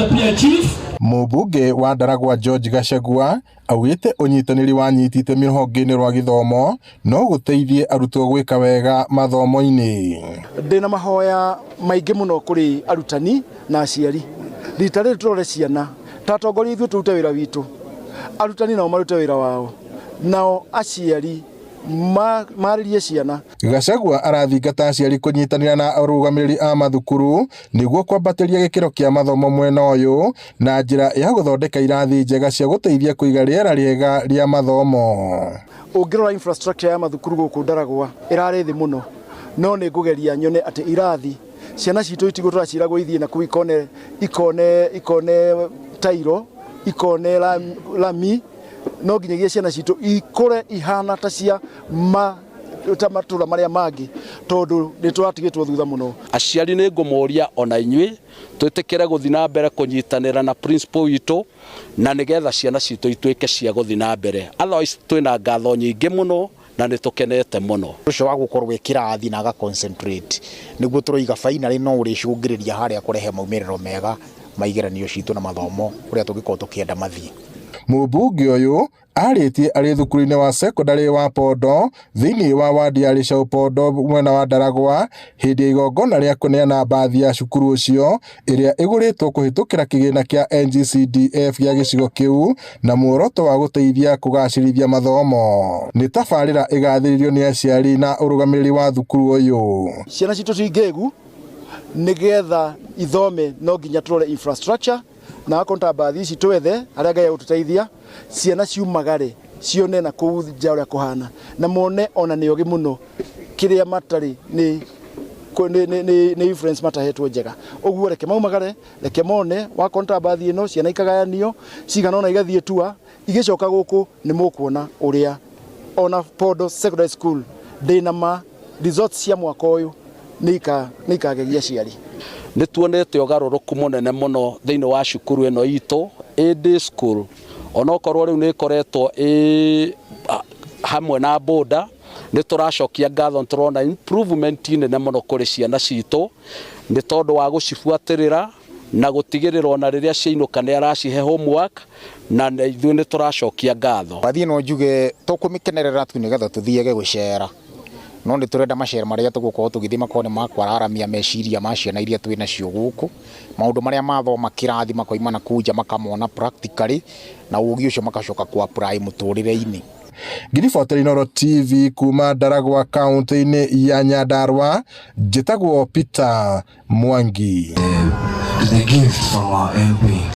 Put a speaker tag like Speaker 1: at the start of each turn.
Speaker 1: Pia chief.
Speaker 2: Mũmbunge wa Ndaragwa George Gachagua augĩte ũnyitanĩri wa anyiti itemi rũhonge-inĩ rwa gĩthomo no gũteithie arutwo gwĩka wega mathomo-inĩ.
Speaker 3: Ndĩna mahoya maingĩ mũno kũrĩ arutani na aciari. Rita rĩrĩ tũrore ciana ta atongoria, ithuĩ tũrute wĩra witũ, arutani nao marute wĩra wao, nao aciari marĩrie ciana.
Speaker 2: Gachagua arathingata aciari kũnyitanĩra na arũgamĩrĩri a mathukuru nĩguo kwambatĩria gĩkĩro kĩa mathomo mwena ũyũ na njĩra ya gũthondeka irathi njega cia gũteithia kũiga rĩera rĩega rĩa mathomo.
Speaker 3: Ũngĩrora infrastructure ya mathukuru gũkũ Ndaragwa ĩrarĩ thĩ mũno, no nĩ ngũgeria nyone atĩ irathi ciana citũ itigũtũra ciragwo ithiĩ na kũu ikone tairo, ikone lami. No nginyagia ciana citũ ikũre ihana ta cia ma ta matũra marĩa mangĩ, tondũ nĩ tũratigĩtwo thutha mũno.
Speaker 4: Aciari nĩ ngũmoria ona inyuĩ twĩtĩkĩre gũthiĩ na mbere kũnyitanĩra na principal witũ na nĩgetha ciana citũ ituĩke cia gũthiĩ na mbere. Otherwise twĩna ngatho nyingĩ mũno na nĩ tũkenete mũno.
Speaker 5: Ũcio wa gũkorwo e kĩrathi na aga concentrate nĩguo tũroiga finally no ũrĩcũngĩrĩria harĩa kũrehe maumĩrĩro mega ma igeranio citũ na mathomo ũrĩa tũngĩkorwo tũkĩenda mathiĩ.
Speaker 2: Mũmbunge ũyũ arĩtie arĩ thukuru-inĩ wa sekondarĩ wa Pondo thĩinĩ wa wadi ya Leshau Pondo mwena wa Ndaragwa hĩndĩ ya igongona rĩa kũneana mbathi ya cukuru ũcio ĩrĩa ĩgũrĩtwo kũhĩtũkĩra kĩgĩna kĩa NGCDF gĩa gĩcigo kĩu na muoroto wa gũteithia kũgacĩrithia mathomo. Nĩ tabarĩra ĩgathĩrĩirio nĩ aciari na ũrũgamĩrĩri wa thukuru ũyũ.
Speaker 3: Ciana citũ ti ngĩgu, nĩgetha ithome no nginya tũrore infrastructure, na akorwo ta mbathi ici twethe harĩa Ngai agũtũteithia, ciana ciumagare cione na kũu nja ũrĩa kũhana na mone ona nĩ ogĩ mũno, kĩrĩa matarĩ nĩ influence matahetwo njega. Ũguo reke maumagare, reke mone wakorwo ta mbathi ĩno ciana ikagayanio cigana ona igathiĩ tua igĩcoka gũkũ, nĩ mũkuona ũrĩa ona Pondo Secondary School ndĩna ma results cia mwaka ũyũ nĩ ikagegia aciari.
Speaker 4: Nĩ tuonete ũgarũrũku mũnene mũno thĩinĩ wa cukuru ĩno itũ ĩ day school, onokorwo rĩu nĩ ĩkoretwo ĩ hamwe na boda. Nĩ tũracokia ngatho, nĩ tũrona improvement nene mũno kũrĩ ciana citũ nĩ tondũ wa gũcibuatĩrĩra na gũtigĩrĩra ona rĩrĩa ciainũka nĩ aracihe homework, na ithuĩ nĩ tũracokia ngatho.
Speaker 5: Bathi no njuge tũkũmĩkenerera tu nĩgetha tũthiage gũcera, no nĩ tũrenda macera marĩa tũgũkorwo tũgĩthiĩ makorwo nĩ makwararamia meciria ma ciana iria twĩ nacio gũkũ, maũndũ marĩa mathoma kĩrathi makoima na kũu nja makamona practically, na ũgĩ ũcio makacoka ku apply mũtũrĩre-inĩ.
Speaker 2: Ngiribotera Inooro TV kuma Ndaragwa kaunti-inĩ ya Nyandarua, njĩtagwo Peter Mwangi.
Speaker 1: The gift from our MP.